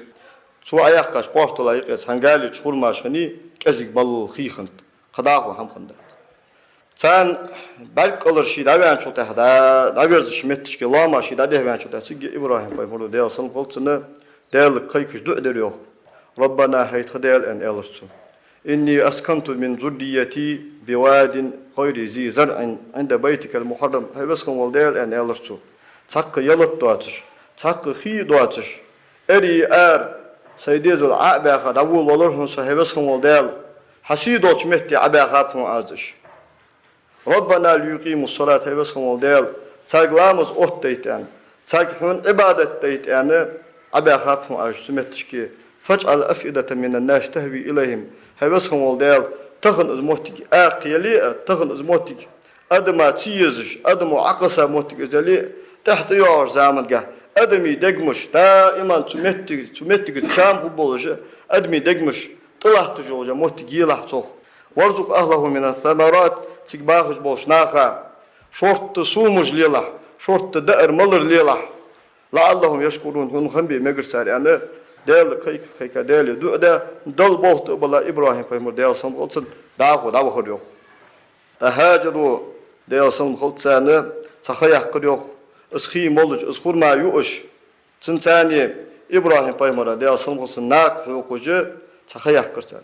Цо Ӏояьккхача портала юкъе цхьан галеча хурмаш хиннай, кӀезига баллал хий хиннад. Кхы дӀахо хӀама хиннадац. Царна бӀаргакъалар ше дӀаваьнначул тӀехьа, дӀа-, дӀаверзача моттигашка лоамаш ше дӀадехьаваьнначул тӀехьа, цига ИбрахӀим пайхамара, Даьла салам хилда цунна, Даьлага кхайкаш дуӀа дир йоах. «ربنا, хӀай тха Даьла, — аьнна, аьлар цо, — إني أسكنت من ذريتي بواد غير ذي زرع عند بيتك المحرم». ХӀай Веза хинна вола Даьла, аьнна, аьлар цо, цхьаккха ялат доацаш, цхьаккха хий доацаш, аьре ара сай дезал Ӏо а баьха, дӀаволавалар хьона со, хӀай Веза хинна вола Даьла, хьа сий долча метте Ӏобаьхаб хьона аз уж. «ربنا ليقيموا الصلاة», хӀай Веза хинна вола Даьла, царга ламаз оттадайта аьнна, царга хьона Ӏибадат дайта аьнна, Ӏобаьхаб хьона аз уж цу моттигашка. «فاجعل أفئدة من الناس تهوي إليهم», хӀай Веза хинна вола Даьла, тахан из моттиг акха яле а, тахан из моттиг адама ца езаш, адамо Ӏокхесса моттиг из яле а, тӀехьа тӀайоагӀача заманга адамий дегамаш даиман цу моттиг-, цу моттигашка чам хургболаш, адамий дегамаш тӀалатташ йола моттиг елахь цох. «وارزق أهله من الثمرات», цига бахаш болча наха шортта сомаш лелахь, шортта даар-малар лелахь. «لعلهم يشكرون», хьона хам бе мегар цар, аьнна, Даьлага кхайка-кхайка, Даьлага дуӀа даь, Далла болх тӀа а баьнна, ИбрахӀим пайхамар, Даьла салам хилда цунна, дӀахо дӀавахар йоах. ТӀаккха ХӀажара, Даьла салам хилда цунна, цхьа ха яьккхар йоах, из хий молаш, из хурма юаш. Цунца цхьана ИбрахӀим пайхамара, Даьла салам хилда цунна, накха хьокхаш, цхьа ха яьккхар цар.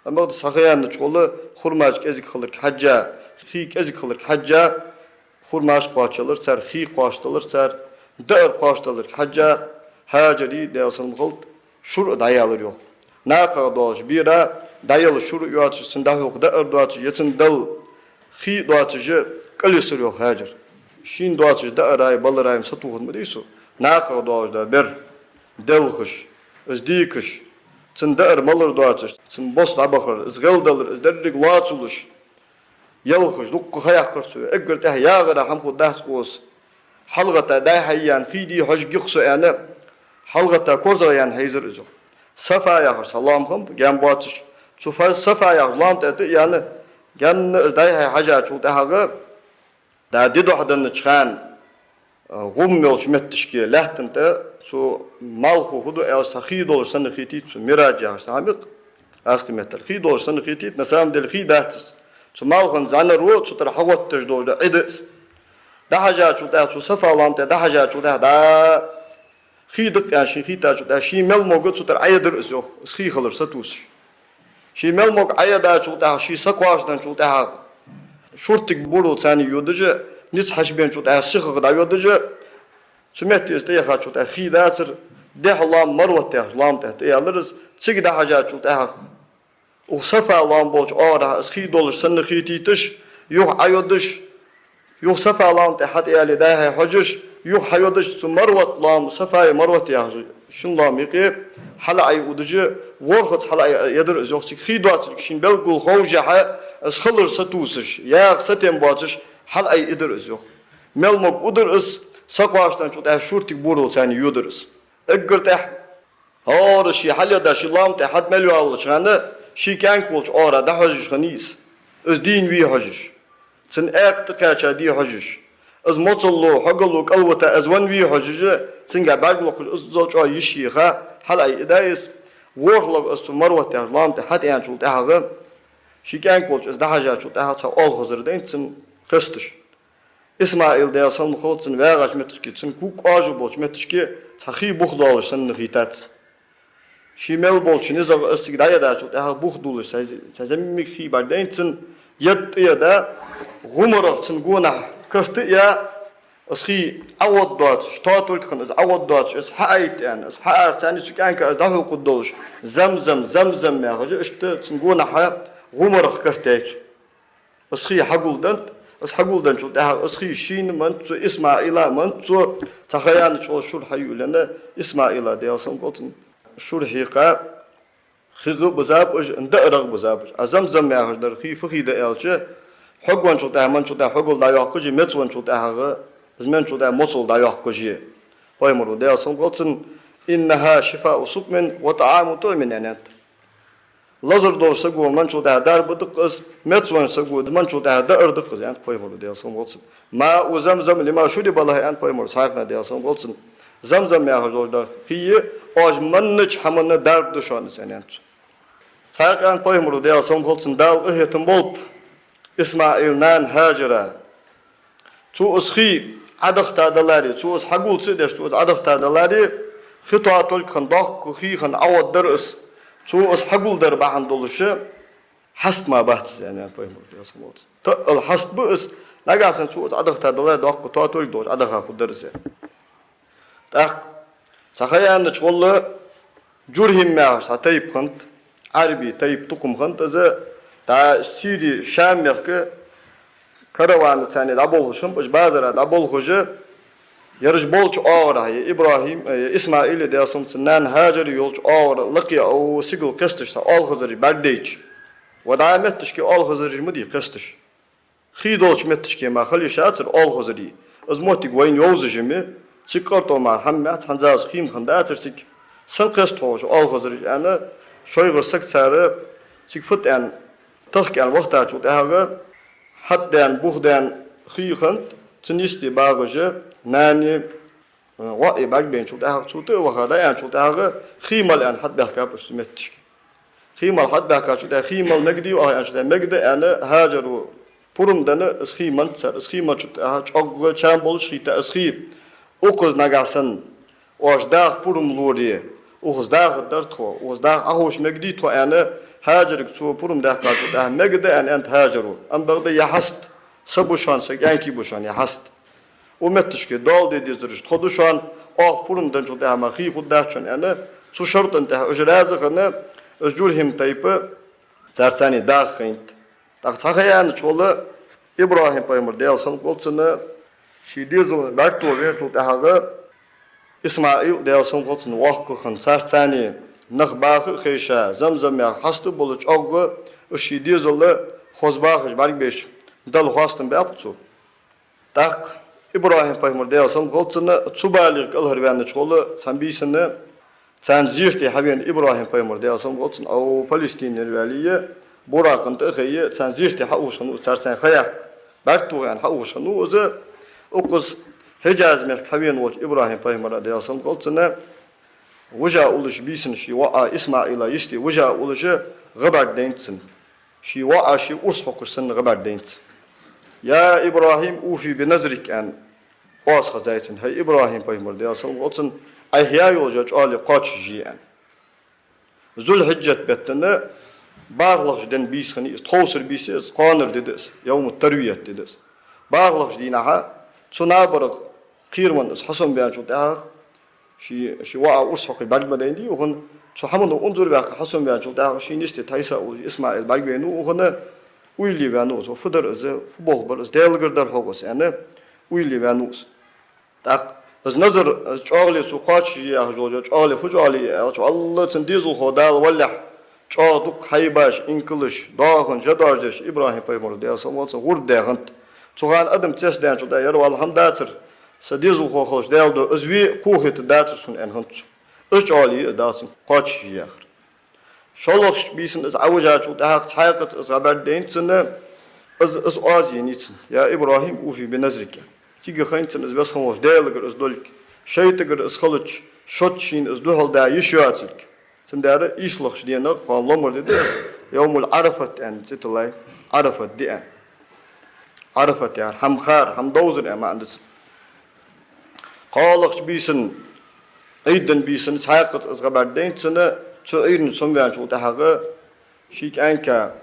Амма бакъда цхьа ха яьннача гӀолла хурмаш кӀезига хиларга хьежжа, хий кӀезига хиларга хьежжа, хурмаш кхоачаделар цар, хий кхоачаделар цар, даар кхоачаделарга хьежжа, ХӀажара, Даьла салам хилда, шура дӀаяьлар йоах. НакхагӀа доагӀаш бера дӀаяла шура йоацаш, цунна дӀахьокха даар доацаш, е цунна дала хий доацаш, кӀалйисар йоах ХӀажар. Шийна доацаш даарай, баларай-м сатохаргда ма дий цо. НакхагӀа доагӀаш да бер делхаш, из дийкаш, цунна даар-малар доацаш, цунна бос дӀабахар, из гӀелдалар, из деррига лоацалуш, ялхаш, дукха ха яьккхар цо. Эггара тӀехьа ягӀара хӀама хургдац-кх из. ХьалгӀатта дӀай-хьай яьнна хий дий хьожаргья-кх со, аьнна, хьалгӀатта корзагӀъяьнна хьайзар из. Сафа яхаш цхьа лоам хиннаб, гаьна боацаш. Цу Фа-, Сафа яхача лоам тӀа тӀа а яьнна, гаьна из дӀай-хьай хьежачул тӀехьагӀа, да ди дохьаденнача хана, а, гӀум йолча моттигашка лаьттан тӀа цу малхо фу ду аьлча, цхьа хий долаш санна хетийт цунна, мираж яхаш цхьа хӀама я-кх, аскха меттала хий долаш санна хетийт, на самом деле хий дац из. Цу малхан зӀанар ва, цу тӀара хьагӀотташ дола Ӏи да из. ДӀахьежачул тӀехьа, цу Сафа лоам тӀа дӀахьежачул тӀехьа, да хий да-кх аьнна шийна хетачул тӀехьа, ший мел мог цу тӀара Ӏоядир из, йоах, из хий хилар сатувсаш. Ший мел мог Ӏоядачул тӀехьа, ше са кхоачаденначул тӀехьа, шуртига борал царна йодаш, низ хьачубенначул тӀехьа сихагӀа дӀайодаш, цу метте из тӀаяхачул тӀехьа хий дацар, дехьа лоам Марват яхача лоам тӀа тӀаяьлар из, цига дӀахьежачул тӀехьа, укх Сафа лоам болча оагӀорахьа из хий долаш санна хетийташ, юха Ӏойодаш, юха Сафа лоам тӀа хьатӀаяьле дӀай-хьай хьожаш, юха хьайодаш, цу Марват лоам, Сафаи Марвати яхача шин лоам юкъе хьалаӀай удаш, ворхӀазза хьалаӀай ядар из, йоах, цига хий доацилга шийна белггала ховшшехьа, из хилар сатувсаш, ягӀа сатем боацаш, хьалаӀай ядар из, йоах. Мел мог удар из, са кхоачаденначул тӀехьа шуртига борал царна йодар из. Эггара тӀехьа хӀара ше хьалъяда, ше лоам тӀа хьатӀа мел йоаллача хана, ший кӀаьнк волча оагӀора дӀахьожаш хиннай из. Из дийна вий хьожаш, цун аькха тӀакхаьча дий хьожаш, из моцалло, хьогалло кӀалвита из венна вий хьожаш, цунга бӀарг локхаш, иззал чӀоагӀа йиш йийха, хьалаӀай яда из, ворхӀлагӀа из цу Марват яхача лоам тӀа хьатӀаяьнначул тӀехьагӀа, ший кӀаьнк волча из дӀахьежачул тӀехьагӀа цхьа оалхазар дайнад цунна кхесташ. ИсмаӀил, Даьла салам хилда цунна, вагӀача моттигашка, цун ког кӀажу болча моттигашка цхьа хий бух долаш санна хетад цунна. Ше мел болча низагӀа из цига дӀаядачул тӀехьагӀа бух дулаш, цхьа, цхьа зӀамига хий бӀаргадайнад цунна, ядда тӀаяда, гӀумарах цун гонахьа карт а яь, Из хий Ӏоуддоацаш, тоталг хинна из Ӏоуддоацаш, из хьаайта аьнна, из хьаарца аьнна, цу кӀаьнка из дӀахьокхаргдолаш, Замзам, Замзам яхаш, иштта цун гонахьа гӀомарах картайча. Из хий хьагулденнад, из хьагулденначул тӀехьагӀа из хий шийна меннад цо, ИсмаӀила меннад цо, цхьа ха яьнначул шура хьаюлена ИсмаӀила, Даьла салам хилда цунна, шура хьийкха, хи гӀа бизаб уж, даарагӀа бизаб уж. А Замзам яхаш дар хий фу хий да аьлча, хьогвенначул тӀехьагӀа, менначул тӀехьагӀа хьогал дӀайоаккхаш я, мецвенначул тӀехьагӀа, из менначул тӀехьагӀа моцал дӀайоаккхаш я. Пайхамара, Даьла салам хилда цунна: «إنها شفاء سقم وطعام طعم», аьннад. Лазар долча саго менначул тӀехьагӀа дарба да-кх из, мецвеннача саго менначул тӀехьагӀа даар да-кх из, аьннад Пайхамара, Даьла салам хилда цунна. «ماء زمزم لما شرب له», аьннад Пайхамара, цхьаькхна, Даьла салам хилда цунна. Замзам яхаш долаш дар хий, оаш меннача хӀаманна дарба да шоана из, аьннад цо. Цхьаькха аьннад Пайхамара, Даьла салам хилда цунна, Дала къахетам болба ИсмаӀила нана Хьажара. Цо из хий Ӏодахийта даларе, цо из хьагул ца деш, цо из Ӏодахийта даларе, хи тоталг хинна, доккха хий хинна Ӏоуддар из. Цо из хьагулдар бахьан долаш хьаст ма бац из, аьннад Пайхамара, Даьла салам хилда цунна. Таъал хьаст ба из, нагахьа санна цо из Ӏодахийта даларе, доккха тоталг долаш Ӏодахийта хургдар из. ТӀаккха цхьа ха яьннача гӀолла ЖурхӀим яхаш цхьа тайпа хиннад, Ӏарбий тайпа тукхам хиннад из, дӀа Сири, Шам мехка караванца цхьана дӀаболхаш хиннаб уж, базара дӀаболхаш, ераш болча оагӀорахьа, е ИбрахӀим, е ИсмаӀила, Даьла салам хилда цунна, нана Хьажара йолча оагӀора лакхе а сигала кхесташ цхьа оалхазараш бӀаргадайча, ва дӀа метташка оалхазараш ма дий кхесташ. Хий долча метташка мара хила йиш яцар оалхазарий. Из моттиг вайна йовзаш я ма, цига къартӀо мара хӀама яц, хӀанзалца хий ма хиннадацар цига. Сенна кхест хьогӀ оалхазараш, аьнна, шоайгӀара саг цар цига фуд аьнна, тахка аьнна вахийтачул тӀехьагӀа, хьатӀадаьнна, бухадаьнна хий хиннад, цун йисте багӀаш нани, воӀи бӀаргабайначул тӀехьагӀа, цо тӀа а ваха, дӀааьнначул тӀехьагӀа, хий мала аьнна хьатӀабаьхкаб уж цу метташка. Хий мала хьатӀабаьхкачул тӀехьагӀа, хий мала мегаргдий оаха аьнначул тӀехьагӀа, мегаргда аьнна, Хьажара пурам денна, из хий меннад цар. Из хий менначул тӀехьагӀа чӀоагӀа чам болаш хийтта из хий. Укхаза нагахьа санна оаш даха пурам лоре, укхаза дахаргдар тхо, укхаза даха Ӏоховша мегаргдий тхо, аьнна, Хьажарга цо пурам даьхкачул тӀехьагӀа, мегаргда аьнна, аьннад Хьажара. Амма бакъда ер хьаст са ба шоана, са кӀаьнк ба шоана ер хьаст. Укх метташка доал де дезараш тхо да шоана, оаха пурам денначул тӀехьагӀа мара хий хургдац шоана, аьнна, цу шартӀа тӀа уж раьза хинна, из ЖурхӀим тайпа царца цхьана даха хайнад. ТӀаккха цхьа ха яьннача гӀолла ИбрахӀим пайхамар, Даьла салам хилда цунна, ший дезала бӀаргтоха веначул тӀехьагӀа ИсмаӀил, Даьла салам хилда цунна, воккха хинна, царца цхьана нах баха а хайша, Замзам яха хьаст а болаш чӀоагӀа, уж ший дезал хоза бахаш бӀаргабайча, Далла хоастам баьб-кх цо. ТӀаккха ИбрахӀим пайхамар, Даьла салам хилда цунна, цу балех кӀалхарваьннача гӀолла цхьан бийсан царна зерате хьавена ИбрахӀим пайхамар, Даьла салам хилда цунна, укх Палестинера ваьле, Буракъа тӀа а хайе, царна зерате хьаухаш хиннав из, царца цхьана ха яккха, бӀаргтоха аьнна хьаухаш хиннав из. Укхаза Хьиджаз мехка хьавена волча ИбрахӀим пайхамара, Даьла салам хилда цунна, вижа уллаш, бийсан ший воӀа ИсмаӀила йисте вижа уллаш гӀа бӀаргадайнад цунна. Ший воӀа ше урс хьокхаш санна гӀа бӀаргадайнад цо. «يا إبراهيم أوف بنذرك», аьнна, оаз хезай цунна: «ХӀай ИбрахӀим пайхамар, Даьла салам хилда цунна, Ӏайха яь йола чӀоагӀо кхоачашъе», аьнна. Зуль-Хьиджат бетта бархӀлагӀча ден бийса хиннай из, тховсара бийса я из, кхоанара ди да из, йовмут-тарвият ди да из. БархӀлагӀча дийнахьа цу набарах кхеравенна из хьасомаваьнначул тӀехьагӀа, ший, ший воӀа урс хьокхаш бӀарга ма дайнадий укхунна, цу хӀамано унзара ваьккха хьасомаваьнначул тӀехьагӀа, шийна йисте тхьайса уллаш ИсмаӀил бӀаргавайнав укхунна, уйла е ваьннав из, фу дар из, фу болх бар из, Даьлагара дар хьогӀ из, аьнна, уйла е ваьннав из. ТӀаккха из назар, из чӀоагӀо цо кхоачашъе яхаш йола чӀоагӀо фу чӀоагӀо я аьлча, валлахӀи, цун дезалхо Дала валлалехь, чӀоагӀа дукха хьайбаш, инкалаш, доахан жа доаржадеш ИбрахӀим пайхамара, Даьла салам хилда цунна, гӀурба даь хиннад. Цу хана адам цецдаьнначул тӀехьагӀа, ер валла хӀама дацар, са дезалхо хилча Даьла духьа, из ве кхухийтаргдацар сона, аьнна хиннад цо. Из чӀоагӀо я из Дала цунна кхоачашъе яхар. ШоллагӀча бийсан из Ӏовижачул тӀехьагӀа цхьаькхаза из гӀа бӀаргадайнад цунна, из, из оаз енай цунна: «يا إبراهيم أوف بنذرك». Цига хайнад цунна из Веза хинна волча Даьлагара из долга, шайтӀагара из хилча, шоца шийна из духьалдаь йиш йоацилга. Цудухьа ийслагӀча дийнахьа, кхоана ломара ди да из, йовмул-Ӏарафат аьнна цӀи тиллай, Ӏарафат ди аьнна. Ӏарафат яхар хӀама хар, хӀама довзар аьнна маӀан да цун. КхоалагӀча бийсан, Ӏийда бийсан цхьаькхаза из гӀа бӀаргадайнад цунна, цу Ӏуйранна сомаваьнначул тӀехьагӀа ший кӀаьнка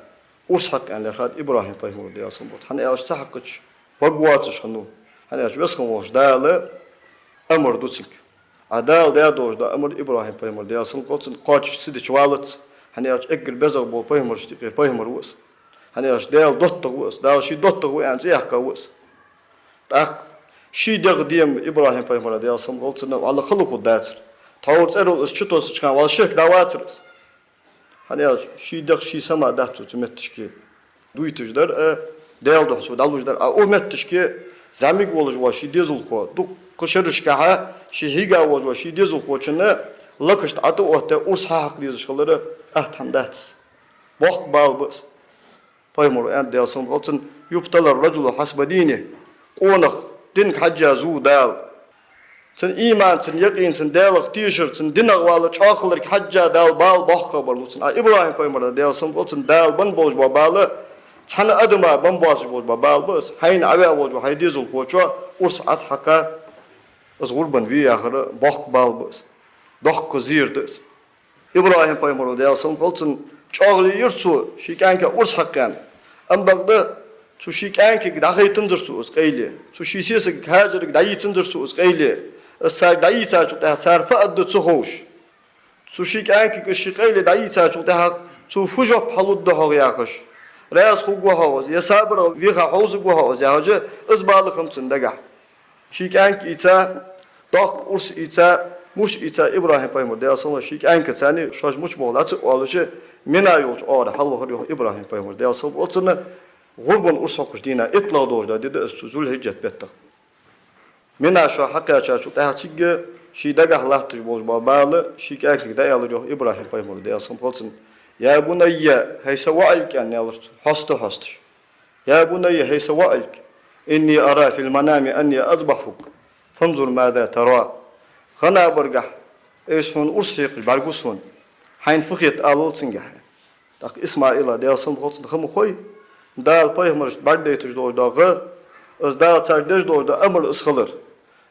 урс хьакха аьнна лаьрхӀад ИбрахӀим пайхамара, Даьла салам хилда цунна. ХӀана аьлча, цу хьакхача ваг воацаш хиннав. ХӀана аьлча Веза хинна волча Дала амар ду цунга. А Дала даь долаш да амар ИбрахӀим пайхамар, Даьла салам хилда цунна, кхоачаш ца дича валац, хӀана аьлча эггара безагӀа бола пайхамарашта юкъера пайхамар ва из. ХӀана аьлча Даьла доттагӀа ва из, Дала ший доттагӀа ва аьнна цӀи яьккха ва из. ТӀаккха ший дегӀ дема ИбрахӀим пайхамара, Даьла салам хилда цунна, валла хала хургдацар. Тхьовра цӀерал из чутоссача хана валла шек дӀавацар из. ХӀана аьлча ший дегӀ ший сама дац цо цу метташка дуйташ дар, а, Даьла духьа цо дӀалуш дар. А укх метташка зӀамига волаш вола ший дезалхо, дуккха шерашкахьа ший хьийга волаш вола ший дезалхочунна лакхашта ӀотӀаоттадаь урс хьахьакха дезаш хилар атта хӀама дац. Боккха бала ба из. Пайхамара аьннад, Даьла салам хилда цунна: «يبتلى الرجل حسب دينه». Къонах динга хьежжа зув Дала. Цун иман, цун якъин, цун Даьлах тешар, цун динах вала чӀоагӀа хиларга хьежжа Дала бала боккхагӀбар лу цунна. А ИбрахӀим пайхамара, Даьла салам хилда цунна, Дала бенна болаш бола бала цхьан адама бенна боацаш болаш бола бала ба из. Хьайна ӀоваьӀа волаш вола хьай дезалхочо урс ӀотӀахьакха, из гӀурбана ве яхар боккха бала ба из. Доккха зер да из. ИбрахӀим пайхамара, Даьла салам хилда цунна, чӀоагӀа лийра цо ший кӀаьнка урс хьакха аьнна. Амма бакъда цу ший кӀаьнкага дӀахайтанзар цо из къайле. Цу ший сесагага ХӀажарага дӀайийцанзар цо из къайле. Из царга дӀайийцачул тӀехьагӀа цар фу аргда ца ховш. Цу ший кӀаьнкага из ший къайле дӀайийцачул тӀехьагӀа цо фу жоп хьалургда хьогӀ яхаш. Раьза хургва хьогӀ из, е сабарах веха хьовзаргва хьогӀ из яхаш, из бала хиннаб цун дагахьа. Ший кӀаьнк ийца, доккха урс ийца, муш ийца ИбрахӀим пайхамар, Даьла салам хилда цунна, ший кӀаьнкаца цхьана шоаш муч бохла ца оалаш, Мина йолча оагӀорахьа хьалвахар йоах ИбрахӀим пайхамар, Даьла салам хилда цунна, гӀурбана урс хьокхача дийнахьа, иттлагӀа долаш дола ди да из цу Зуль-Хьиджат бетта. Мина шоаш хьакхаьчачул тӀехьагӀа цига ший дагахьа латташ болаш бола бала ший кӀаьнкага дӀааьлар йоах ИбрахӀим пайхамара, Даьла салам хилда цунна: «يا بني», хӀай са воӀилг, аьнна аьлар цо, хьоста-хьосташ. «يا بني», хӀай са воӀилг, «إني أرى في المنام أني أذبحك فانظر ماذا ترى». Ханабаргахьа айса хьона урс хьекхаш бӀаргагу сона. Хьайна фу хет, алал цунга, аьнна. ТӀаккха ИсмаӀила, Даьла салам хилда цунна, ха ма хой Дала пайхамарашта бӀаргадайташ долаш дола гӀа, из Дала царга деш долаш дола амар из хилар.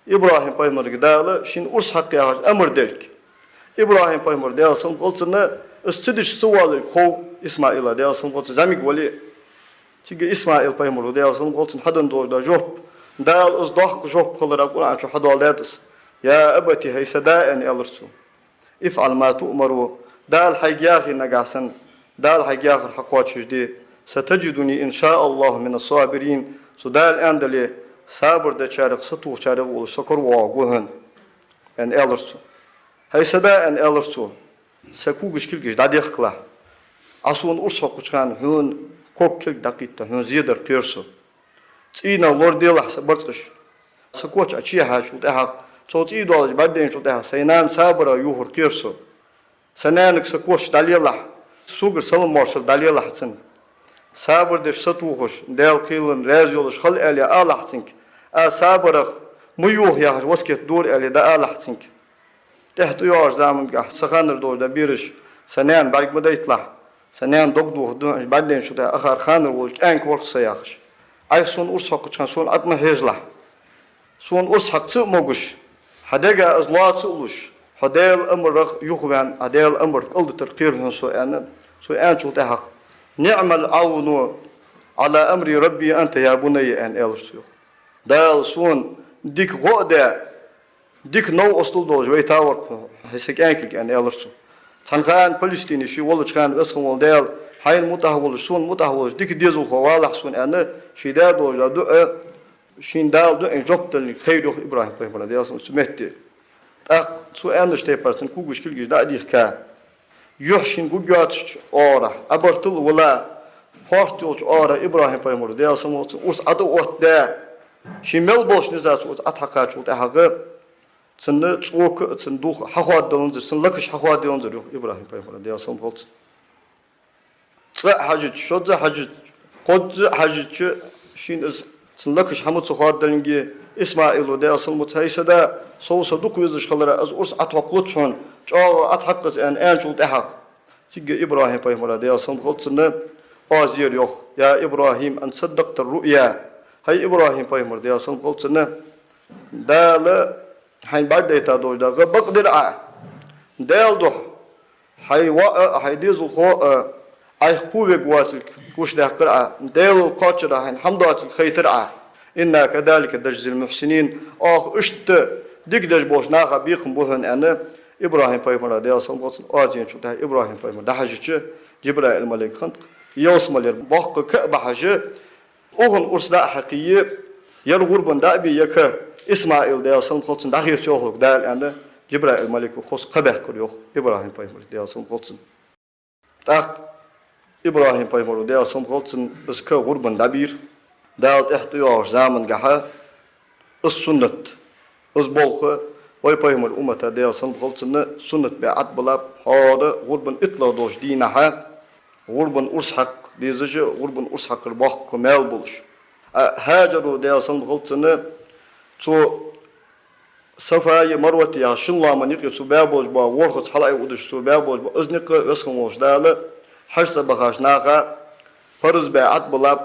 ИбрахӀим пайхамарга Дала шийна урс хьакха яхаш амар делга. ИбрахӀим пайхамара, Даьла салам хилда цунна, из ца дича ца воаллалга хов ИсмаӀила, Даьла салам хилда цунна, зӀамига вале а. Цига ИсмаӀил пайхамара, Даьла салам хилда цунна, хьаденна долаш дола жоп, Дала из доккха жоп хилара Къуръан чу хьадоаладаьд из. «يا أبت», хӀай са да, аьнна аьлар цо. «افعل ما تؤمر», Дала хьайга яхе нагахьа санна, Дала хьайга яхар хьакхоачашде. «ستجدني إن شاء الله من الصابرين», цу Дала аьннадале, сабар дечарех, сатохачарех волаш со коравоагӀаргва хьона, аьнна аьлар цо. «ХӀай са да, — аьнна аьлар цо, — са когаш, кулгаш дӀадехкалахь. Ӏа сона урс хьокхача хана хьона ког, кулг дӀакхийтта, хьона зе дар кхер со. ЦӀийнах лораделахь са барзкъаш. Са коч Ӏа чухьаьчул тӀехьагӀа, цох цӀий доаллаш бӀаргадайначул тӀехьагӀа, сай нана сабарах юхар кхер со. Са наьнага са коч дӀалелахь, согара салам-моаршал дӀалелахь цунна. Сабар деш, сатохаш, Даьла кхелах раьза йолаш хила, аьле, алахь цунга. Аз сабарах ма юха яхаш васкет дора, аьле, дӀаалахь цунга. ТӀехьа тӀайоагӀача замангахьа са ханара долаш дола бераш са наьна бӀарга ма дайталахь, са наьна дог дохаргда хьона, бӀаргадайначул тӀехьагӀа ахар ханара волаш кӀаьнк вар-кх са яхаш. Ӏайха сона урс хьокхача хана сона ӀотӀа ма хьежалахь. Сона урс хьакха ца а могаш, хьа дега из лоа ца а луш, хьо Даьла амарах юхаваьнна, Ӏа Даьла амарах кӀалдитар кхер хьона со», — аьнна, цо аьнначул тӀехьагӀа: «نعم العون على أمر ربي أنت يا بني», — аьнна аьлар цо йоах. Дала сона дика гӀо а даь, дика новкъостал долаш вайта вар-кх хьо, хӀай са кӀаьнк, аьнна аьлар цо. Цхьан хана Палестине ше волча хана, Веза хинна вола Даьла, хьайна мутӀахьа волаш, сона мутӀахьа волаш дика дезалхо валахь сона, аьнна, ше даь долаш дола дуӀа, шийна Дала дуӀайна жоп далга хайра йоах ИбрахӀим пайхамара, Даьла салам хилда цунна, цу метте. ТӀаккха цо аьннача тайпара цун когаш, кулгаш дӀа а дийхка, юхь шийна гургйоацача оагӀорахьа, Ӏобартал а вала, фоарт йолча оагӀорахьа ИбрахӀим пайхамара, Даьла салам хилда цунна, урс ӀотӀаоттадаь, ше мел болча низаца урс ӀотӀахьакхачул тӀехьагӀа, цун цӀока а, цун дулх а хьахоададаланзар, цун лакхаш хьахоададаланзар йоах ИбрахӀим пайхамара, Даьла салам хилда цунна. Цкъа а хьежача, шозза а хьежача, кхозза а хьежача, шийна из цун лакхаш хьа ма ца хоададаланге, ИсмаӀила, Даьла салам хилда цунна: «ХӀай са да, сов са дукха везаш хилара, из урс ӀотӀахьокхалуц хьона, чӀоагӀа ӀотӀахьакха из», — аьнна, аьнначул тӀехьагӀа, цига ИбрахӀим пайхамара, Даьла салам хилда цунна, оаз йир йоах: «يا إبراهيم أنت صدقت الرؤيا». ХӀай ИбрахӀим пайхамар, Даьла салам хилда цунна, Дала хьайна бӀаргадайта долаш дола гӀа бакъдир Ӏа. Даьла духьа хьай воӀ а, хьай дезалхо а Ӏайха кхуврг воацилга гучадаьккхар Ӏа. Даьлал кхоачара хьайна хӀама доацилга хайтар Ӏа. إنا كذلك نجزي المحسنين. Оаха иштта дика деш болча наха бекхам бу хьона, аьнна, ИбрахӀим пайхамара, Даьла салам хилда цунна, оазенчул тӀехьа ИбрахӀим пайхамар дӀахьежача, Джабраил малейк хиннад-кх, ялсмалера боккха ка а бахьаш, укхун урс дӀа а хьекхе, ер гӀурбанна дӀа а бе, ер ка, ИсмаӀил, Даьла салам хилда цунна, дӀахеца йоах хьога Дала, аьнна, Джабраил малейко хоза ка баьккхар йоах ИбрахӀим пайхамарга, Даьла салам хилда цунна. ТӀаккха ИбрахӀим пайхамара, Даьла салам хилда цунна, из ка гӀурбанна дӀабийра. Дала тӀехьа тӀайоагӀача замангахьа из суннат, из болх вай пайхамара уммата, Даьла салам хилда цунна, суннат бе Ӏотбиллаб, хӀара гӀурбанна иттлагӀа долча дийнахьа гӀурбанна урс хьакха дезаш, гӀурбанна урс хьакхар боккха маьл болаш. А Хьажара, Даьла салам хилда цунна, цо Сафаи Марвати яха шин лоаман юкъе цо баь болаш бола ворхӀазза хьалаайводаш, цо баь болаш бола из никъ Веза хинна волча Дала хьажцӀа бахача наха парз бе Ӏотбиллаб,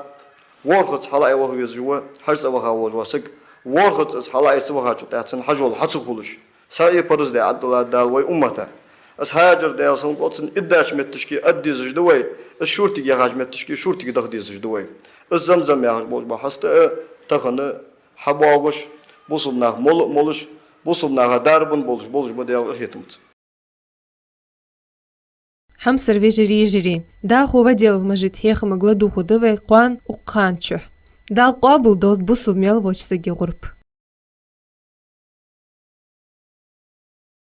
ворхӀазза хьалаайваха везаш ва, хьажцӀа ваха волаш вола саг, ворхӀазза из хьалаайца вахачул тӀехьа цун хьажол хьа ца хулаш, саӀи парз даь Ӏотдиллад Дала вай уммата. Из Хьажар, Даьла салам хилда цунна, иддача метташка аддезаш да вай, из шуртига яхача метташка шуртига даха дезаш да вай. Из Замзам яхаш болаш бола хьаста а тахан хьабоагӀаш, бусалба нах мала а молаш, бусалба наха дарбан болаш болаш ба Даьла къахетамца. Хьамсара вежарий, йижарий, дӀахо ва Даьла мажид хьехамага ладувгӀаргда вай кхоана укх кхаьнчухь. Дала къоабалдолда бусалба мел волча сага гӀурба.